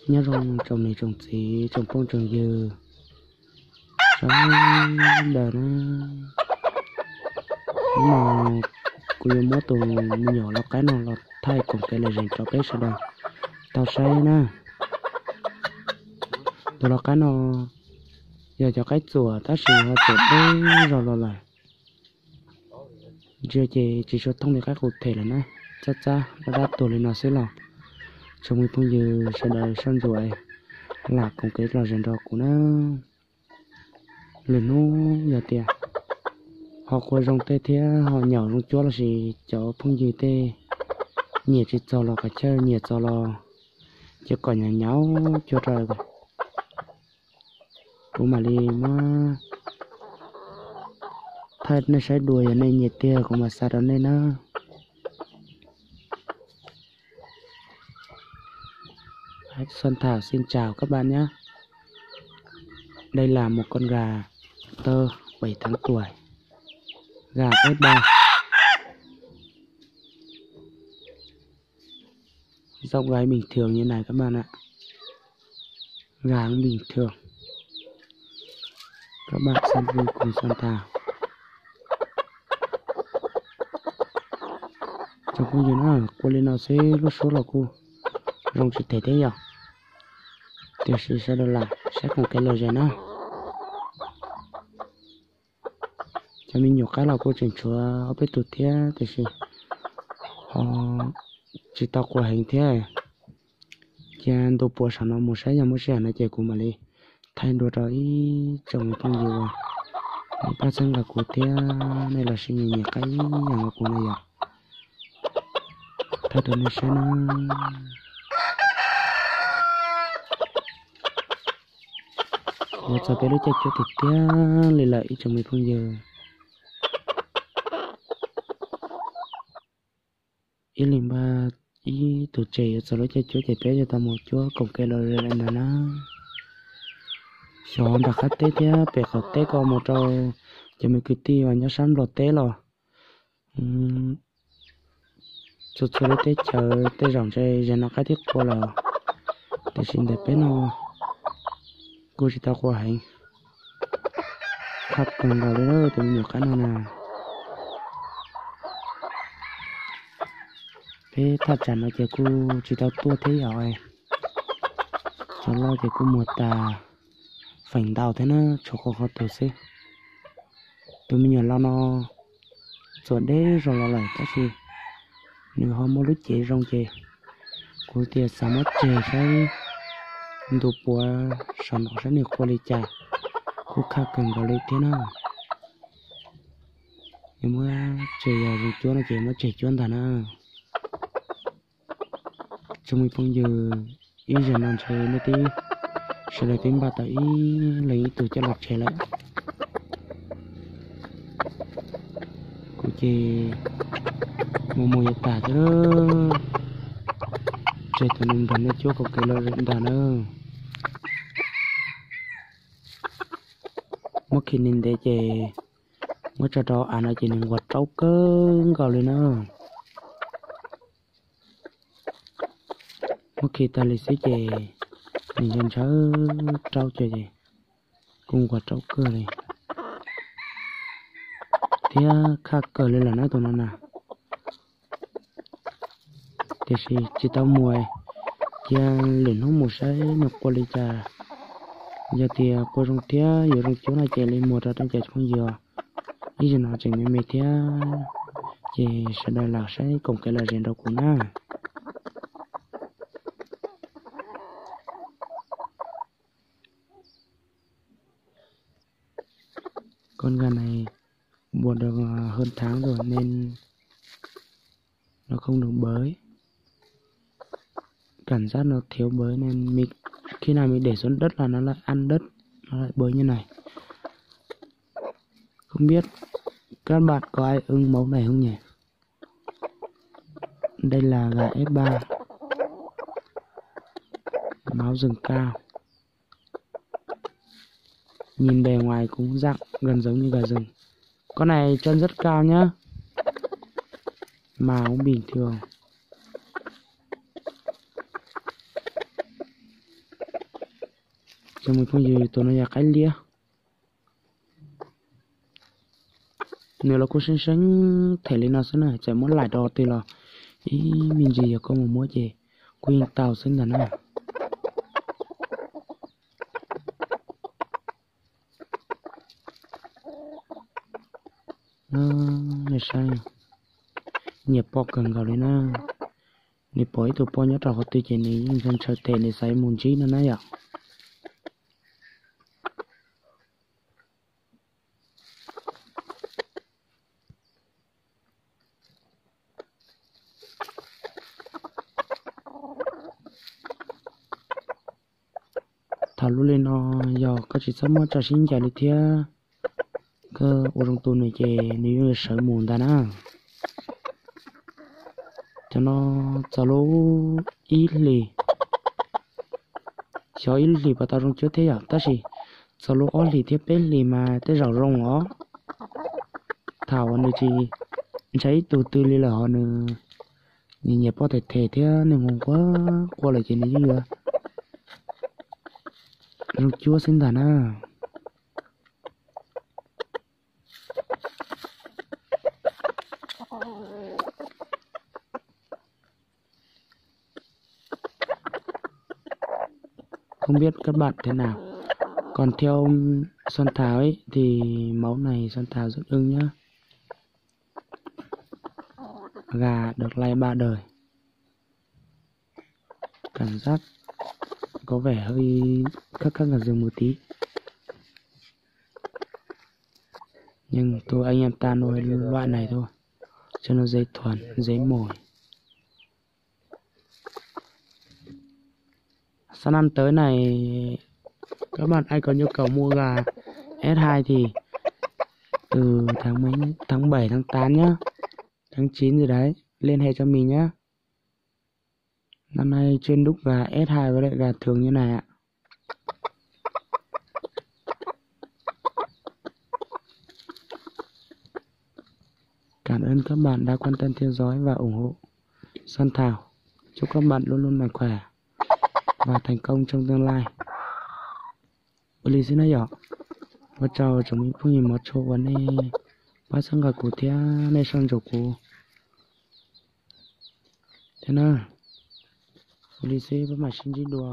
Nyob zoo tsoom niam tsoom txiv tsoom phooj tsoom ywg sawv daws na. Hnub no kuv yuav muab tus me nyuam lau qaib no los thaij koom kev lom zem rau peb sawv daws tau saib na. Tus lau qaib no yog cov qaib txuas tab sis ho txuas deb zog los lawm. Ntsia ces tsis tshua thooj li qaib qus them lawm na. Txab txab dab dab tuag li no xwb los tsoom me phooj ywg sawv daws soj ntsuam lam koom kev lom zem nrog kuv na. Lwm hnub yog tias ho qua zoo tej thiab ho nyaum zoo cuab lossis cov phooj ywg tej nyiam tsis txog los kav chawj nyiam txog los ces kom nyaum nyaum cuab rau kuv mam li muab thaij nej saib dua, yog nej nyiam tiag kuv mam xa rau nej na. Xuân Thảo xin chào các bạn nhé. Đây là một con gà tơ bảy tháng tuổi, gà Ép ba. Giọng gáy bình thường như này các bạn ạ. Gà cũng bình thường. Các bạn xem vui cùng Xuân Thảo. Tsoom phooj ywg na, qua li no xwb lub suab los kuj zoo tsis them thiab yog, tiam sis sawv daws lam saib koom kev lom zem na. Cov me nyuam qaib los kuj tseem tshuav ob peb tug thiab tiam sis ho tsis tau qua heev thiab. Cia ntu puav saum no mus saib yog muaj sij hawm no ces kuv mam li thaij dua rau ib tsoom me phooj ywg uas nej pab txhawb nqa kuv thiab nej los sib nyiam nyiam qaib ib yam nkaus kuv no yog. Thaij rau nej saib na. Yuav txog peb lub caij cuab tiag tiag li lawm ib tsoom me phooj ywg. Ib leeg npaj ib tug tsev yuav txog lub caij cuab ces peb yuav tau mus cuab koom kev lom zem ntag na. Xyov nram qab teb thiab pem qaum teb ko mus rau cov me kwv tij uas nyob sab Nplog teb los txhua txhua lub teb chaws tej zaum ntshe zaum no qaib twb qua lawm, tiam sis ntawm peb no kuj tsis tau qua heev. Khab kawg nkaus li tus me nyuam qaib no na. Peb thaj tsam no ces kuj tsis tau tuaj thiab yom. Cov loj ces kuj muag tas feem ntau thiab na, tshuav qhov qhov tus xwb. Tus me nyuam lau no txuas deb zog los lawm tab sis nws ho muaj lub cev zoo ces kuv tias xav muab tseg saib ntu puav saum no saib nws qua li cas, kuj khaj kawg nkaus li thiab na. Yog muab tseg yog zoo cuab no ces muab tseg cuab ntag na. Tsoom me phooj ywg, ib zaug no ntshe nej twb sawv daws twb npaj tau ib leeg ib tug coj los tseg lawm. Kuv ces mus mus yuav tag thiab, tseg tus no nrog nej cuab koom kev lom zem ntag na. Muab khi ni ntev ces muab tso rau av no ces nws nquag raub kawg nkaus li na. Muab khi tag li xwb ces nws ntshaw ntshaw raub ces kuj nquag raub kawg li thiab khaj kawg li lawm na tus no na. Tiam sis tsis tau muag, cia lwm hnub mus saib nws qua li cas. Yog tias qua zoo thiab yuav zoo cuab no ces li muag rau rau cov phooj ywg. Ib zaug no tseem me me thiab, ces sawv daws lam saib koom kev lom zem nrog kuv na. Con gà này bò được hơn tháng rồi nên nó không được bới. Cảm giác nó thiếu bới nên mình, khi nào mình để xuống đất là nó lại ăn đất, nó lại bới như này. Không biết các bạn có ai ưng mẫu này không nhỉ? Đây là gà ép ba, máu rừng cao. Nhìn bề ngoài cũng dạng gần giống như gà rừng. Con này chân rất cao nhá. Mà cũng bình thường. Cov me phooj ywg, tus no yog qaib liab. Nws los kuj seeb seeb them li no xwb na, txawm muab laim rau qhov twg los ib me ntsis yog koj mus muab ces kuj yeej tau xwb ntag na. Nej saib, nyiam poj kawg nkaus li na. Nws pom ib tug poj nyob rau qhov twg ces nws yeej ntshaw ntshaw them, nws xav mus ntsib no na yom. Tham lus li no, yog koj tsis txhob muab tso sib ncaws li thiab, koj ua zoo tu nws ces nws yeej yuav sawv mus ntag na. Cov no txog lub ib hlis, xyov ib lub hlis puas tau zoo cuab thiab yom, tab sis txog lub ob hlis thiab peb hlis mas tej zaum zoo os. Thaum uas nws tsis ntshai ib tug twg li lawm ho nws nyiam nyiam poj them them thiab nws nquag nquag lawm ces nws yeej yuav zoo cuab xwb ntag na. Không biết các bạn thế nào, còn theo Xuân Thảo ấy thì máu này Xuân Thảo rất ưng nhá. Gà được lai ba đời. Cảm giác có vẻ hơi khớp khớp gà rừng một tí. Nhưng tôi anh em ta nuôi loại này thôi, cho nó dễ thuần, dễ mồi. Sang năm tới này, các bạn ai có nhu cầu mua gà S hai thì từ tháng mấy, tháng bảy, tháng tám nhá, tháng chín gì đấy, liên hệ cho mình nhá. Năm nay chuyên đúc gà S hai với lại gà thường như này ạ. Cảm ơn các bạn đã quan tâm theo dõi và ủng hộ Xuân Thảo. Chúc các bạn luôn luôn mạnh khỏe và thành công trong tương lai. Ua li xwb na yom. Ua tsaug tsoom me phooj ywg mov tshua uas nej pab txhawb nqa kuv thiab nej soj ntsuam kuv thiab na. Ua li xwb, peb mam sib ntsib dua.